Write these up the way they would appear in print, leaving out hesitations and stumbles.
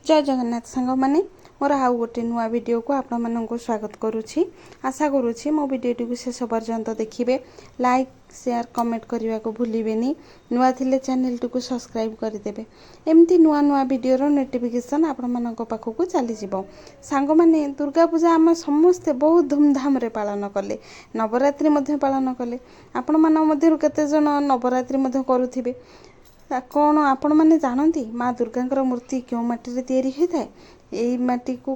ଜୟ ଜଗନ୍ନାଥ ସାଙ୍ଗମାନେ, ମୋର ଆଉ ଗୋଟେ ନୂଆ ଭିଡ଼ିଓକୁ ଆପଣମାନଙ୍କୁ ସ୍ୱାଗତ କରୁଛି। ଆଶା କରୁଛି ମୋ ଭିଡ଼ିଓଟିକୁ ଶେଷ ପର୍ଯ୍ୟନ୍ତ ଦେଖିବେ। ଲାଇକ୍, ସେୟାର, କମେଣ୍ଟ କରିବାକୁ ଭୁଲିବେନି। ନୂଆ ଥିଲେ ଚ୍ୟାନେଲଟିକୁ ସବସ୍କ୍ରାଇବ୍ କରିଦେବେ। ଏମିତି ନୂଆ ନୂଆ ଭିଡ଼ିଓର ନୋଟିଫିକେସନ୍ ଆପଣମାନଙ୍କ ପାଖକୁ ଚାଲିଯିବ। ସାଙ୍ଗମାନେ, ଦୁର୍ଗା ପୂଜା ଆମେ ସମସ୍ତେ ବହୁତ ଧୁମଧାମରେ ପାଳନ କଲେ, ନବରାତ୍ରି ମଧ୍ୟ ପାଳନ କଲେ। ଆପଣମାନଙ୍କ ମଧ୍ୟରୁ କେତେଜଣ ନବରାତ୍ରି ମଧ୍ୟ କରୁଥିବେ। କ'ଣ ଆପଣମାନେ ଜାଣନ୍ତି, ମା ଦୁର୍ଗାଙ୍କର ମୂର୍ତ୍ତି କେଉଁ ମାଟିରେ ତିଆରି ହୋଇଥାଏ? ଏଇ ମାଟିକୁ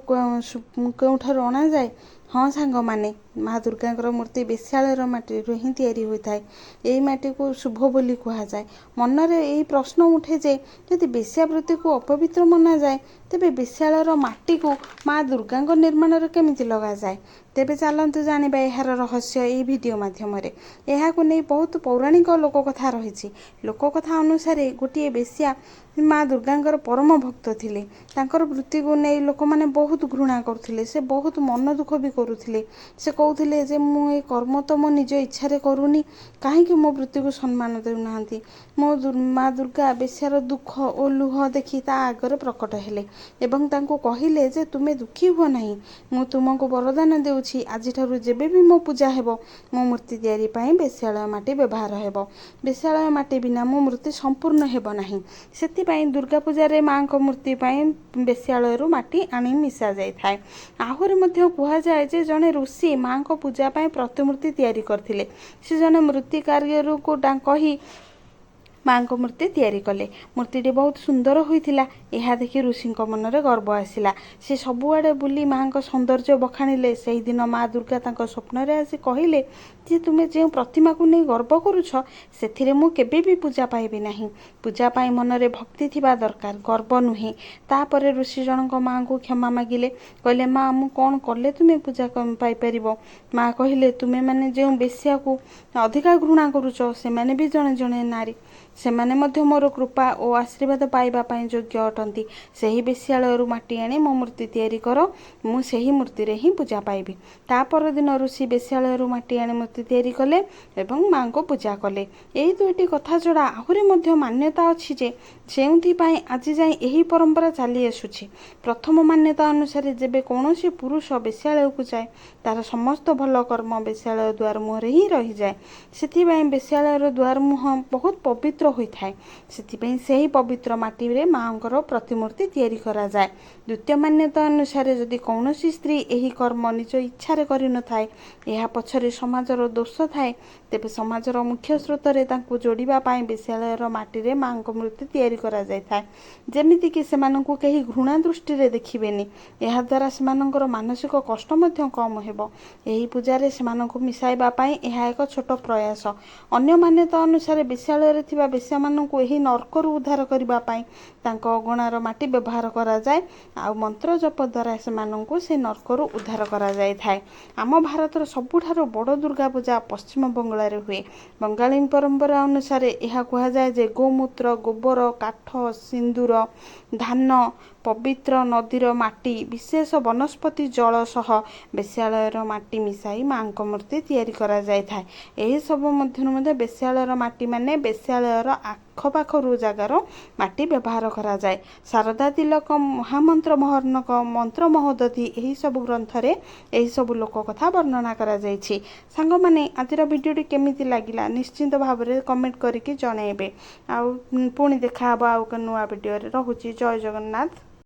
କେଉଁଠାରୁ ଅଣାଯାଏ? ହଁ ସାଙ୍ଗମାନେ, ମା ଦୁର୍ଗାଙ୍କର ମୂର୍ତ୍ତି ବେଶ୍ୟାଳୟର ମାଟିରୁ ହିଁ ତିଆରି ହୋଇଥାଏ। ଏଇ ମାଟିକୁ ଶୁଭ ବୋଲି କୁହାଯାଏ। ମନରେ ଏହି ପ୍ରଶ୍ନ ଉଠେ ଯେ ଯଦି ବେଶ୍ୟାବୃତ୍ତିକୁ ଅପବିତ୍ର ମନାଯାଏ, ତେବେ ବେଶ୍ୟାଳୟର ମାଟିକୁ ମା ଦୁର୍ଗାଙ୍କ ନିର୍ମାଣରେ କେମିତି ଲଗାଯାଏ? ତେବେ ଚାଲନ୍ତୁ ଜାଣିବା ଏହାର ରହସ୍ୟ ଏହି ଭିଡ଼ିଓ ମାଧ୍ୟମରେ। ଏହାକୁ ନେଇ ବହୁତ ପୌରାଣିକ ଲୋକକଥା ରହିଛି। ଲୋକକଥା ଅନୁସାରେ ଗୋଟିଏ ବେଶ୍ୟା ମା ଦୁର୍ଗାଙ୍କର ପରମ ଭକ୍ତ ଥିଲେ। ତାଙ୍କର ବୃତ୍ତିକୁ ନେଇ ଲୋକମାନେ ବହୁତ ଘୃଣା କରୁଥିଲେ। ସେ ବହୁତ ମନ ଦୁଃଖ ବି କରୁଥିଲେ। ସେ କହୁଥିଲେ ଯେ ମୁଁ ଏ କର୍ମ ତ ମୋ ନିଜ ଇଚ୍ଛାରେ କରୁନି, କାହିଁକି ମୋ ବୃତ୍ତିକୁ ସମ୍ମାନ ଦେଉନାହାନ୍ତି? ମୋ ମା ଦୁର୍ଗା ବେଶ୍ୟାର ଦୁଃଖ ଓ ଲୁହ ଦେଖି ତା ଆଗରେ ପ୍ରକଟ ହେଲେ ଏବଂ ତାଙ୍କୁ କହିଲେ ଯେ ତୁମେ ଦୁଃଖୀ ହୁଅ ନାହିଁ, ମୁଁ ତୁମକୁ ବରଦାନ ଦେଉଛି, ଆଜିଠାରୁ ଯେବେ ବି ମୋ ପୂଜା ହେବ, ମୋ ମୂର୍ତ୍ତି ତିଆରି ପାଇଁ ବେଶ୍ୟାଳୟ ମାଟି ବ୍ୟବହାର ହେବ। ବେଶ୍ୟାଳୟ ମାଟି ବିନା ମୋ ମୂର୍ତ୍ତି ସମ୍ପୂର୍ଣ୍ଣ ହେବ ନାହିଁ। ସେଥିପାଇଁ ଦୁର୍ଗା ପୂଜାରେ ମାଆଙ୍କ ମୂର୍ତ୍ତି ପାଇଁ ବେଶ୍ୟାଳୟରୁ ମାଟି ଆଣି ମିଶା ଯାଇଥାଏ। ଆହୁରି ମଧ୍ୟ କୁହାଯାଏ ଯେ ଜଣେ ଋଷି ମାଆଙ୍କ ପୂଜା ପାଇଁ ପ୍ରତିମୂର୍ତ୍ତି ତିଆରି କରିଥିଲେ। ସେ ଜଣେ ମୂର୍ତ୍ତି କାରିଗରକୁ କହି ମାଆଙ୍କ ମୂର୍ତ୍ତି ତିଆରି କଲେ। ମୂର୍ତ୍ତିଟି ବହୁତ ସୁନ୍ଦର ହୋଇଥିଲା। ଏହା ଦେଖି ଋଷିଙ୍କ ମନରେ ଗର୍ବ ଆସିଲା। ସେ ସବୁଆଡ଼େ ବୁଲି ମାଆଙ୍କ ସୌନ୍ଦର୍ଯ୍ୟ ବଖାଣିଲେ। ସେହିଦିନ ମା ଦୁର୍ଗା ତାଙ୍କ ସ୍ୱପ୍ନରେ ଆସି କହିଲେ ଯେ ତୁମେ ଯେଉଁ ପ୍ରତିମାକୁ ନେଇ ଗର୍ବ କରୁଛ, ସେଥିରେ ମୁଁ କେବେ ବି ପୂଜା ପାଇବି ନାହିଁ। ପୂଜା ପାଇଁ ମନରେ ଭକ୍ତି ଥିବା ଦରକାର, ଗର୍ବ ନୁହେଁ। ତାପରେ ଋଷି ଜଣଙ୍କ ମାଆଙ୍କୁ କ୍ଷମା ମାଗିଲେ। କହିଲେ, ମା, ମୁଁ କ'ଣ କଲେ ତୁମେ ପୂଜା ପାଇପାରିବ? ମା କହିଲେ, ତୁମେମାନେ ଯେଉଁ ବେଶ୍ୟାକୁ ଅଧିକା ଘୃଣା କରୁଛ, ସେମାନେ ବି ଜଣେ ଜଣେ ନାରୀ। ସେମାନେ ମଧ୍ୟ ମୋର କୃପା ଓ ଆଶୀର୍ବାଦ ପାଇବା ପାଇଁ ଯୋଗ୍ୟ ଅଟନ୍ତି। ସେହି ବେଶ୍ୟାଳୟରୁ ମାଟି ଆଣି ମୋ ମୂର୍ତ୍ତି ତିଆରି କର, ମୁଁ ସେହି ମୂର୍ତ୍ତିରେ ହିଁ ପୂଜା ପାଇବି। ତା ପରଦିନ ଋଷି ବେଶ୍ୟାଳୟରୁ ମାଟି ଆଣି ମୂର୍ତ୍ତି ତିଆରି କଲେ ଏବଂ ମାଆଙ୍କୁ ପୂଜା କଲେ। ଏହି ଦୁଇଟି କଥା ଛଡ଼ା ଆହୁରି ମଧ୍ୟ ମାନ୍ୟତା ଅଛି ଯେ ଯେଉଁଥିପାଇଁ ଆଜି ଯାଏଁ ଏହି ପରମ୍ପରା ଚାଲି ଆସୁଛି। ପ୍ରଥମ ମାନ୍ୟତା ଅନୁସାରେ ଯେବେ କୌଣସି ପୁରୁଷ ବେଶ୍ୟାଳୟକୁ ଯାଏ, ତାର ସମସ୍ତ ଭଲ କର୍ମ ବେଶ୍ୟାଳୟ ଦୁଆର ମୁହଁରେ ହିଁ ରହିଯାଏ। ସେଥିପାଇଁ ବେଶ୍ୟାଳୟର ଦୁଆର ମୁହଁ ବହୁତ ପବିତ୍ର ହୋଇଥାଏ। ସେଥିପାଇଁ ସେହି ପବିତ୍ର ମାଟିରେ ମାଆଙ୍କର ପ୍ରତିମୂର୍ତ୍ତି ତିଆରି କରାଯାଏ। ଦ୍ୱିତୀୟ ମାନ୍ୟତା ଅନୁସାରେ ଯଦି କୌଣସି ସ୍ତ୍ରୀ ଏହି କର୍ମ ନିଜ ଇଚ୍ଛାରେ କରିନଥାଏ, ଏହା ପଛରେ ସମାଜର ଦୋଷ ଥାଏ, ତେବେ ସମାଜର ମୁଖ୍ୟ ସ୍ରୋତରେ ତାଙ୍କୁ ଯୋଡ଼ିବା ପାଇଁ ବେଶ୍ୟାଳୟର ମାଟିରେ ମାଆଙ୍କ ମୂର୍ତ୍ତି ତିଆରି କରାଯାଇଥାଏ, ଯେମିତିକି ସେମାନଙ୍କୁ କେହି ଘୃଣା ଦୃଷ୍ଟିରେ ଦେଖିବେନି। ଏହାଦ୍ୱାରା ସେମାନଙ୍କର ମାନସିକ କଷ୍ଟ ମଧ୍ୟ କମ୍ ହେବ। ଏହି ପୂଜାରେ ସେମାନଙ୍କୁ ମିଶାଇବା ପାଇଁ ଏହା ଏକ ଛୋଟ ପ୍ରୟାସ। ଅନ୍ୟ ମାନ୍ୟତା ଅନୁସାରେ ବେଶ୍ୟାଳୟରେ ଥିବା ବେଶ୍ୟାମାନଙ୍କୁ ଏହି ନର୍କରୁ ଉଦ୍ଧାର କରିବା ପାଇଁ ତାଙ୍କ ଅଗଣାର ମାଟି ବ୍ୟବହାର କରାଯାଏ, ଆଉ ମନ୍ତ୍ର ଜପ ଦ୍ୱାରା ସେମାନଙ୍କୁ ସେ ନର୍କରୁ ଉଦ୍ଧାର କରାଯାଇଥାଏ। ଆମ ଭାରତର ସବୁଠାରୁ ବଡ଼ ଦୁର୍ଗା ପୂଜା ପଶ୍ଚିମ ବଙ୍ଗଳାରେ ହୁଏ। ବଙ୍ଗାଳୀ ପରମ୍ପରା ଅନୁସାରେ ଏହା କୁହାଯାଏ ଯେ ଗୋମୂତ୍ର, ଗୋବର, କାଠ, ସିନ୍ଦୁର, ଧାନ, ପବିତ୍ର ନଦୀର ମାଟି, ବିଶେଷ ବନସ୍ପତି ଜଳ ସହ ବେଶ୍ୟାଳୟର ମାଟି ମିଶାଇ ମାଆଙ୍କ ମୂର୍ତ୍ତି ତିଆରି କରାଯାଇଥାଏ। ଏହିସବୁ ମଧ୍ୟରୁ ମଧ୍ୟ ବେଶ୍ୟାଳୟର ମାଟି ମାନେ ବେଶ୍ୟାଳୟର ଆଖପାଖରୁ ଜାଗାର ମାଟି ବ୍ୟବହାର କରାଯାଏ। ଶାରଦା ତିଲକ, ମହାମନ୍ତ୍ର ମହର୍ଣ୍ଣକ, ମନ୍ତ୍ର ମହୋଦଧି ଏହିସବୁ ଗ୍ରନ୍ଥରେ ଏହିସବୁ ଲୋକ କଥା ବର୍ଣ୍ଣନା କରାଯାଇଛି। ସାଙ୍ଗମାନେ, ଆଜିର ଭିଡ଼ିଓଟି କେମିତି ଲାଗିଲା ନିଶ୍ଚିନ୍ତ ଭାବରେ କମେଣ୍ଟ କରିକି ଜଣାଇବେ। ଆଉ ପୁଣି ଦେଖାହେବ ଆଉ ଏକ ନୂଆ ଭିଡ଼ିଓରେ। ରହୁଛି, ଜୟ ଜଗନ୍ନାଥ।